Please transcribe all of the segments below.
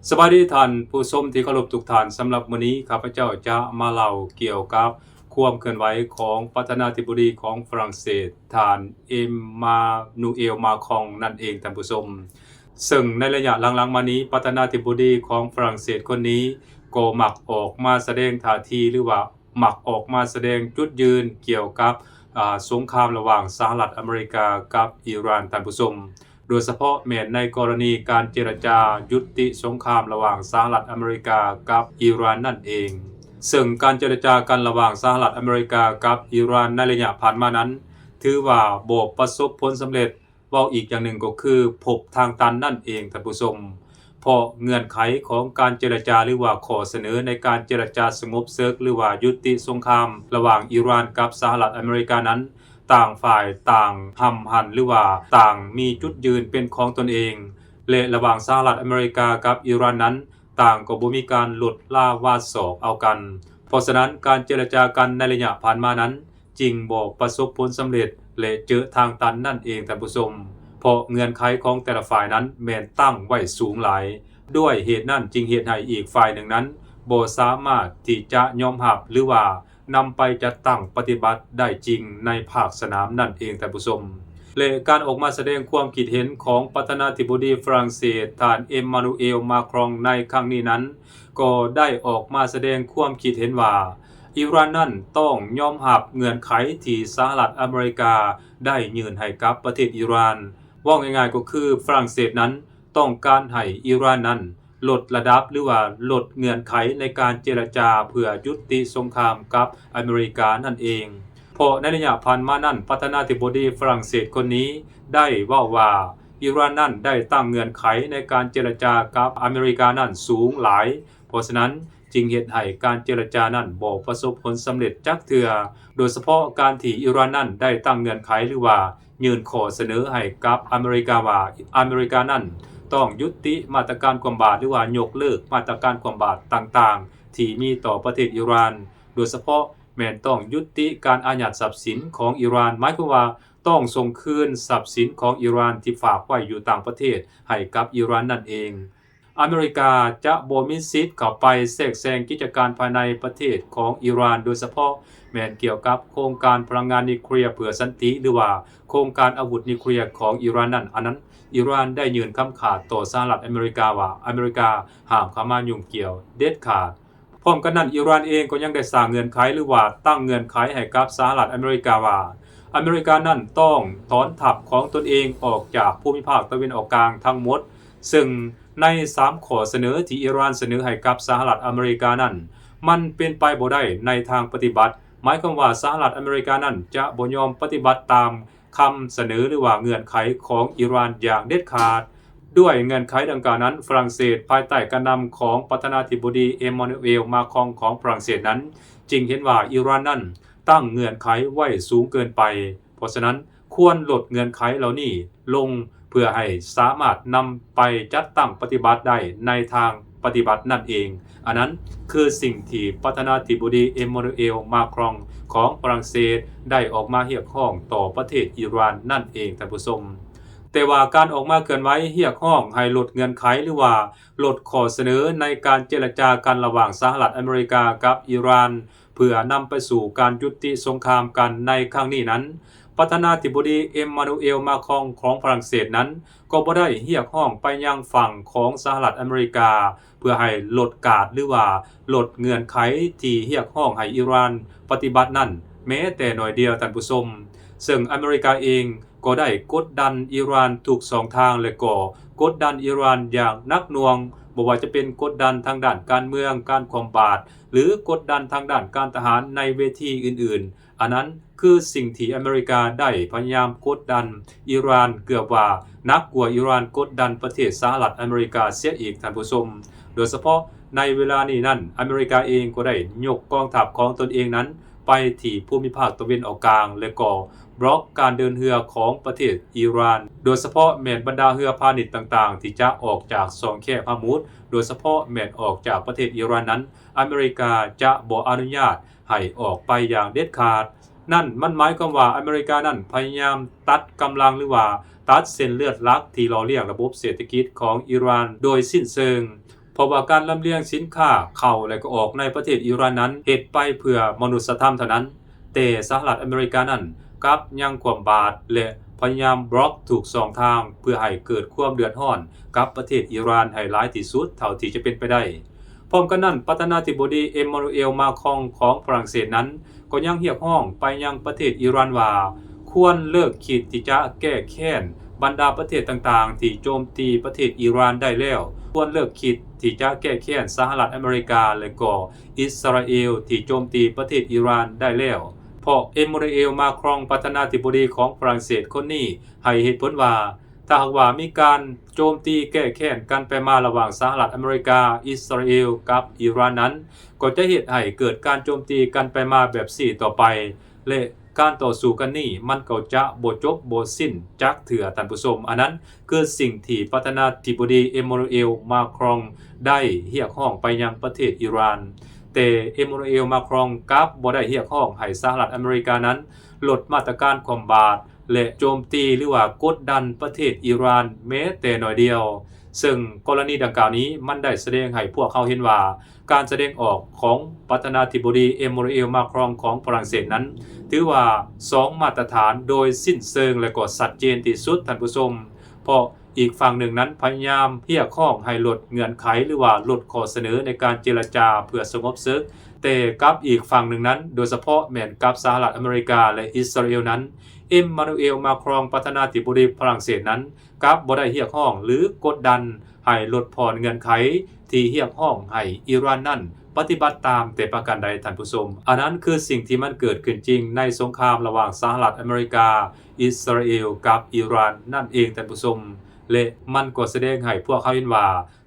ສະບາຍດີທ່ານຜູ້ຊົມທີ່ເຄົາລົບທຸກທ່ານ, ສຳລັບມື້ນີ້ຂ້າພະເຈົ້າຈະມາເລົ່າກ່ຽວກັບຄວາມເຄື່ອນໄຫວຂອງປະທານາທິບໍດີຂອງຝຣັ່ງເສດ ທ່ານ ເອມມານູເອວ ມາຄອງ ນັ້ນເອງທ່ານຜູ້ຊົມ. ເຊິ່ງໃນໄລຍະຫຼັງໆມານີ້ ປະທານາທິບໍດີຂອງຝຣັ່ງເສດຄົນນີ້ກໍມັກອອກມາສະແດງທ່າທີ ຫຼືວ່າ ມັກອອກມາສະແດງຈຸດຢືນກ່ຽວກັບ ອາ ສົງຄາມລະຫວ່າງສະຫະລັດອາເມລິກາກັບອີຣານທ່ານຜູ້ຊົມ, ໂດຍສະເພາະແມ່ນໃນກໍລະນີການເຈລະຈາຍຸຕິສົງຄາມລະຫວ່າງສະຫະລັດອາເມລິກາກັບອີຣານນັ້ນເອງ. ເຊິ່ງການເຈລະຈາກັນລະຫວ່າງສະຫະລັດອາເມລິກາກັບອີຣານໃນໄລຍະຜ່ານມານັ້ນ ຖືວ່າບໍ່ປະສົບຜົນສຳເລັດ, ເວົ້າອີກຢ່າງໜຶ່ງກໍຄືພົບທາງຕັນນັ້ນເອງທ່ານຜູ້ຊົມ. ເພາະເງື່ອນໄຂຂອງການເຈລະຈາ ຫຼືວ່າຂໍ້ສະເໜີໃນການເຈລະຈາສະຫງົບເສິກ ຫຼືວ່າຍຸຕິສົງຄາມລະຫວ່າງອີຣານກັບສະຫະລັດອາເມລິການັ້ນ ຕ່າງຝ່າຍຕ່າງຫ້ຳຫັນ ຫຼືວ່າຕ່າງມີຈຸດຢືນເປັນຂອງຕົນເອງ ແລະ ລະຫວ່າງສະຫະລັດອາເມລິກາກັບອີຣານນັ້ນ ຕ່າງກໍບໍ່ມີການລົດລາວາດສອກເອົາກັນ. ເພາະສະນັ້ນ ການເຈລະຈາກັນໃນໄລຍະຜ່ານມານັ້ນ ຈຶ່ງບໍ່ປະສົບຜົນສຳເລັດ ແລະ ເຈີທາງຕັນນັ້ນເອງທ່ານຜູ້ຊົມ, ເພາະເງື່ອນໄຂຂອງແຕ່ລະຝ່າຍນັ້ນແມ່ນຕັ້ງໄວ້ສູງຫຼາຍ. ດ້ວຍເຫດນັ້ນຈຶ່ງເຮັດໃຫ້ອີກຝ່າຍໜຶ່ງນັ້ນບໍ່ສາມາດທີ່ຈະຍອມຮັບ ຫຼືວ່ານຳໄປຈັດຕັ້ງປະຕິບັດໄດ້ຈິງໃນພາກສະໜາມນັ້ນເອງທ່ານຜູ້ຊົມ. ແລະ ການອອກມາສະແດງຄວາມຄິດເຫັນຂອງປະທານາທິບໍດີຝຣັ່ງເສດ ທ່ານ ເອມມານູເອວ ມາຄຣອງ ໃນຄັ້ງນີ້ນັ້ນ ກໍໄດ້ອອກມາສະແດງຄວາມຄິດເຫັນວ່າ ອີຣານນັ້ນຕ້ອງຍອມຮັບເງື່ອນໄຂທີ່ສະຫະລັດອາເມລິກາໄດ້ຍື່ນໃຫ້ກັບປະເທດອີຣານ. ເວົ້າງ່າຍໆກໍຄືຝຣັ່ງເສດນັ້ນຕ້ອງການໃຫ້ອີຣານນັ້ນລົດລະດັບ ຫຼືວ່າລົດເງື່ອນໄຂໃນການເຈລະຈາເພື່ອຍຸຕິສົງຄາມກັບອາເມລິການັ້ນເອງ. ເພາະໃນໄລຍະຜ່ານມານັ້ນ ປະທານາທິບໍດີຝຣັ່ງເສດຄົນນີ້ໄດ້ເວົ້າວ່າ ອີຣານນັ້ນໄດ້ຕັ້ງເງື່ອນໄຂໃນການເຈລະຈາກັບອາເມລິການັ້ນສູງຫຼາຍ. ເພາະສະນັ້ນຈຶ່ງເຮັດໃຫ້ການເຈລະຈານັ້ນບໍ່ປະສົບຜົນສຳເລັດຈັກເທື່ອ, ໂດຍສະເພາະການທີ່ອີຣານນັ້ນໄດ້ຕັ້ງເງື່ອນໄຂ ຫຼືວ່າຍື່ນຂໍ້ສະເໜີໃຫ້ກັບອາເມລິກາວ່າ ອາເມລິການັ້ນຕ້ອງຍຸຕິມາດຕະການຄວ່ຳບາດ ຫຼືວ່າຍົກເລີກມາດຕະການຄວ່ຳບາດຕ່າງໆທີ່ມີຕໍ່ປະເທດອີຣານ, ໂດຍສະເພາະແມ່ນຕ້ອງຍຸຕິການອາຍັດຊັບສິນຂອງອີຣານ, ໝາຍຄວາມວ່າ ຕ້ອງສົ່ງຄືນຊັບສິນຂອງອີຣານທີ່ຝາກໄວ້ຢູ່ຕ່າງປະເທດໃຫ້ກັບອີຣານນັ້ນເອງ. ອາເມລິກາຈະບໍ່ມີສິດເຂົ້າໄປແຊກແຊງກິດຈະການພາຍໃນປະເທດຂອງອີຣານ, ໂດຍສະເພາະແມ່ນກ່ຽວກັບໂຄງການພະລັງງານນິວເຄລຍເພື່ອສັນຕິ ຫຼືວ່າໂຄງການອາວຸດນິວເຄລຍຂອງອີຣານນັ້ນ, ອັນນັ້ນ ອີຣານໄດ້ຍື່ນຄຳຂາດຕໍ່ສະຫະລັດອາເມລິກາວ່າ ອາເມລິກາຫ້າມເຂົ້າມາຫຍຸ້ງກ່ຽວເດັດຂາດ. ພ້ອມກັນນັ້ນ ອີຣານເອງກໍຍັງໄດ້ສ້າງເງື່ອນໄຂ ຫຼືວ່າຕັ້ງເງື່ອນໄຂໃຫ້ກັບສະຫະລັດອາເມລິກາວ່າ ອາເມລິການັ້ນຕ້ອງຖອນທັບຂອງຕົນເອງອອກຈາກພູມິພາກຕາເວັນອອກກາງທັງໝົດ, ເຊິ່ງໃນສາມຂໍ້ສະເໜີທີ່ອີຣານສະເໜີໃຫ້ກັບສະຫະລັດອາເມລິການັ້ນ ມັນເປັນໄປບໍ່ໄດ້ໃນທາງປະຕິບັດ, ໝາຍຄວາມວ່າສະຫະລັດອາເມລິການັ້ນຈະບໍ່ຍອມປະຕິບັດຕາມ ຄຳສະເໜີ ຫຼືວ່າເງື່ອນໄຂຂອງອີຣານຢ່າງເດັດຂາດ. ດ້ວຍເງື່ອນໄຂດັ່ງກ່າວນັ້ນ ຝຣັ່ງເສດ ພາຍໃຕ້ການນຳຂອງປະທານາທິບໍດີ ເອມມານູເອວ ມາຄຣອງ ຂອງຝຣັ່ງເສດນັ້ນ ຈຶ່ງເຫັນວ່າອີຣານນັ້ນຕັ້ງເງື່ອນໄຂໄວ້ສູງເກີນໄປ. ເພາະສະນັ້ນ ຄວນລົດເງື່ອນໄຂເຫຼົ່ານີ້ລົງ ເພື່ອໃຫ້ສາມາດນຳໄປຈັດຕັ້ງປະຕິບັດໄດ້ໃນທາງ ປະຕິບັດນັ້ນເອງ. ອັນນັ້ນຄືສິ່ງທີ່ປະທານາທິບໍດີ ເອມມານູເອວ ມາຄຣອງ ຂອງຝຣັ່ງເສດ ໄດ້ອອກມາຮຽກຮ້ອງຕໍ່ປະເທດອີຣານນັ້ນເອງທ່ານຜູ້ຊົມ. ແຕ່ວ່າການອອກມາເຄື່ອນໄຫວຮຽກຮ້ອງໃຫ້ລົດເງື່ອນໄຂ ຫຼືວ່າລົດຂໍ້ສະເໜີໃນການເຈລະຈາກັນລະຫວ່າງສະຫະລັດອາເມລິກາກັບອີຣານ ເພື່ອນຳໄປສູ່ການຍຸຕິສົງຄາມກັນໃນຄັ້ງນີ້ນັ້ນ, ປະທານາທິບໍດີ ເອມມານູເອວ ມາຄຣອງ ຂອງຝຣັ່ງເສດນັ້ນ ກໍບໍ່ໄດ້ຮຽກຮ້ອງໄປຍັງຝັ່ງຂອງສະຫະລັດອາເມລິກາ ເພື່ອໃຫ້ລົດກາດ ຫຼືວ່າລົດເງື່ອນໄຂທີ່ຮຽກຮ້ອງໃຫ້ອີຣານປະຕິບັດນັ້ນ ແມ້ແຕ່ໜ້ອຍດຽວທ່ານຜູ້ຊົມ. ເຊິ່ງອາເມລິກາເອງກໍໄດ້ກົດດັນອີຣານທຸກຊ່ອງທາງ ແລະ ກໍກົດດັນອີຣານຢ່າງໜັກໜ່ວງ, ບໍ່ວ່າຈະເປັນກົດດັນທາງດ້ານການເມືອງ, ການຄວ່ຳບາດ ຫຼື ກົດດັນທາງດ້ານການທະຫານໃນເວທີອື່ນໆ. ອັນນັ້ນຄືສິ່ງທີ່ອາເມລິກາໄດ້ພະຍາຍາມກົດດັນອີຣານ ເກືອບວ່າໜັກກວ່າອີຣານກົດດັນປະເທດສະຫະລັດອາເມລິກາເສຍອີກທ່ານຜູ້ຊົມ. ໂດຍສະເພາະໃນເວລານີ້ນັ້ນ ອາເມລິກາເອງກໍໄດ້ຍົກກອງທັບຂອງຕົນເອງນັ້ນໄປທີ່ພູມິພາກຕາເວັນອອກກາງ ແລະ ກໍບລັອກການເດີນເຮືອຂອງປະເທດອີຣານ, ໂດຍສະເພາະແມ່ນບັນດາເຮືອພານິດຕ່າງໆທີ່ຈະອອກຈາກຊ່ອງແຄບຮາມຸດ, ໂດຍສະເພາະແມ່ນອອກຈາກປະເທດອີຣານນັ້ນ ອາເມລິກາຈະບໍ່ອະນຸຍາດ ໃຫ້ອອກໄປຢ່າງເດັດຂາດ. ນັ້ນມັນໝາຍຄວາມວ່າອາເມລິການັ້ນພະຍາຍາມຕັດກຳລັງ ຫຼືວ່າຕັດເສັ້ນເລືອດຫຼັກທີ່ຫຼໍ່ລ້ຽງລະບົບເສດຖະກິດຂອງອີຣານໂດຍສິ້ນເຊີງ. ເພ ພາະວ່າການລຳລຽງສິນຄ້າເຂົ້າ ແລະ ກໍອອກໃນປະເທດອີຣານນັ້ນ ເຮັດໄປເພື່ອມະນຸດສະທຳເທົ່ານັ້ນ, ແຕ່ສະຫະລັດອາເມລິການັ້ນ ກັບຍັງຄວ່ຳບາດ ແລະ ພະຍາຍາມບລັອກທຸກຊ່ອງທາງ ເພື່ອໃຫ້ເກີດຄວາມເດືອດຮ້ອນກັບປະເທດອີຣານໃຫ້ຫຼາຍທີ່ສຸດເທົ່າທີ່ຈະເປັນໄປໄດ້. ພ້ອມກັນນັ້ນ, ປະທານາທິບໍດີ ເອມມານູເອລ ມາຄຣອງ ຂອງຝຣັ່ງເສດນັ້ນ ກໍຍັງຮຽກຮ້ອງໄປຍັງປະເທດອີຣານວ່າ ຄວນເລີກຄິດທີ່ຈະແກ້ແຄ້ນບັນດາປະເທດຕ່າງໆ ທີ່ໂຈມຕີປະເທດອີຣານໄດ້ແລ້ວ, ຄວນເລີກຄິດທີ່ຈະແກ້ແຄ້ນສະຫະລັດອາເມລິກາ ແລະ ກໍອິດສະຣາເອລ ທີ່ໂຈມຕີປະເທດອີຣານໄດ້ແລ້ວ, ເພາະ ເອມມານູເອລ ມາຄຣອງ ປະທານາທິບໍດີຂອງຝຣັ່ງເສດຄົນນີ້ ໃຫ້ເຫດຜົນວ່າ ຖ້າຫາກວ່າມີການໂຈມຕີແກ້ແຄ້ນກັນໄປມາລະຫວ່າງສະຫະລັດອາເມລິກາ, ອິດສະຣາເອລ ກັບອີຣານນັ້ນ, ກໍຈະເຮັດໃຫ້ເກີດການໂຈມຕີກັນໄປມາແບບນີ້ຕໍ່ໄປ ແລະ ການຕໍ່ສູ້ກັນນີ້ມັນກໍຈະບໍ່ຈົບບໍ່ສິ້ນຈັກເທື່ອ, ທ່ານຜູ້ຊົມ. ອັນນັ້ນຄືສິ່ງທີ່ປະທານາທິບໍດີ ເອມມານູເອລ ມາຄຣອງ ໄດ້ຮຽກຮ້ອງໄປຍັງປະເທດອີຣານ, ແຕ່ ເອມມານູເອລ ມາຄຣອງ ກັບບໍ່ໄດ້ຮຽກຮ້ອງໃຫ້ສະຫະລັດອາເມລິການັ້ນ ລົດມາດຕະການຄວ່ຳບາດ ແລະ ໂຈມຕີ ຫຼືວ່າກົດດັນປະເທດອີຣານແມ້ແຕ່ໜ້ອຍດຽວ. ເຊິ່ງກໍລະນີດັ່ງກ່າວນີ້ ມັນໄດ້ສະແດງໃຫ້ພວກເຮົາເຫັນວ່າ ການສະແດງອອກຂອງປະທານາທິບໍດີ ເອມມານູເອລ ມາຄຣອງ ຂອງຝຣັ່ງເສດນັ້ນ ຖືວ່າສອງມາດຕະຖານໂດຍສິ້ນເຊີງ ແລະ ກໍຊັດເຈນທີ່ສຸດ, ທ່ານຜູ້ຊົມ. ເພາະ ອີກຝັ່ງໜຶ່ງນັ້ນພະຍາຍາມຮຽກຮ້ອງໃຫ້ລົດເງື່ອນໄຂ ຫຼືວ່າລົດຂໍ້ສະເໜີໃນການເຈລະຈາເພື່ອສະຫງົບເສິກ, ແຕ່ກັບອີກຝັ່ງໜຶ່ງນັ້ນ, ໂດຍສະເພາະແມ່ນກັບສະຫະລັດອາເມລິກາ ແລະ ອິດສະຣາເອລນັ້ນ, ເອມມານູເອລ ມາຄຣອງ ປະທານາທິບໍດີຝຣັ່ງເສດນັ້ນ ກັບບໍ່ໄດ້ຮຽກຮ້ອງ ຫຼື ກົດດັນໃຫ້ລົດຜ່ອນເງື່ອນໄຂທີ່ຮຽກຮ້ອງໃຫ້ອີຣານນັ້ນປະຕິບັດຕາມແຕ່ປະການໃດ, ທ່ານຜູ້ຊົມ. ອັນນັ້ນຄືສິ່ງທີ່ມັນເກີດຂຶ້ນຈິງໃນສົງຄາມລະຫວ່າງສະຫະລັດອາເມລິກາ, ອິດສະຣາເອລ ກັບອີຣານນັ້ນເອງ, ທ່ານຜູ້ຊົມ. ແລະ ມັນກໍສະແດງໃຫ້ພວກເຮົາເຫັນວ່າ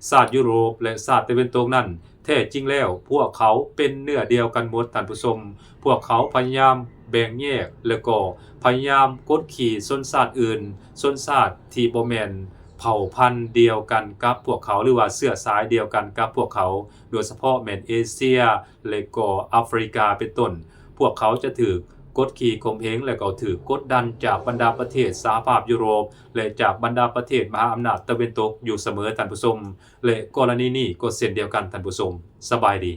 ຊາດຢູໂຣບ ແລະ ຊາດຕາເວັນຕົກນັ້ນ ແທ້ຈິງແລ້ວພວກເຂົາເປັນເນື້ອດຽວກັນໝົດ, ທ່ານຜູ້ຊົມ. ພວກເຂົາພະຍາຍາມແບ່ງແຍກ ແລະ ກໍພະຍາຍາມກົດຂີ່ຊົນຊາດອື່ນ, ຊົນຊາດທີ່ບໍ່ແມ່ນເຜົ່າພັນດຽວກັນກັບພວກເຂົາ ຫຼືວ່າເຊື້ອສາຍດຽວກັນກັບພວກເຂົາ, ໂດຍສະເພາະແມ່ນເອເຊຍ ແລະ ກໍອາຟຣິກາເປັນຕົ້ນ. ພວກເຂົາຈະຖືກກົດຂີ່ຂົ່ມເຫງ ແລະ ກໍຖືກກົດດັນຈາກບັນດາປະເທດສະຫະພາບຢູໂຣບ ແລະ ຈາກບັນດາປະເທດມະຫາອຳນາດຕາເວັນຕົກຢູ່ສະເໝີ, ທ່ານຜູ້ຊົມ. ແລະ ກໍລະນີນີ້ກໍເຊັ່ນດຽວກັນ, ທ່ານຜູ້ຊົມ. ສະບາຍດີ.